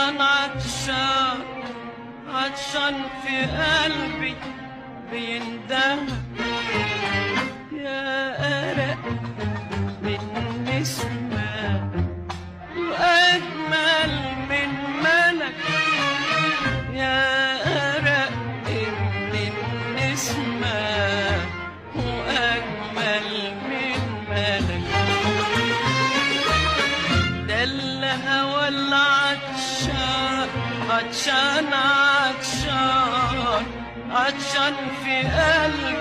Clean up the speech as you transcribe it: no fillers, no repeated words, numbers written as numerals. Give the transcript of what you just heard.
عطشان عطشان عطشان في قلبي بيندهك يا أرق من نسمة وأجمل من ملك، يا أرق من نسمة وأجمل من ملك. ده الهوى العطشان عطشان عطشان عطشان في قلبي.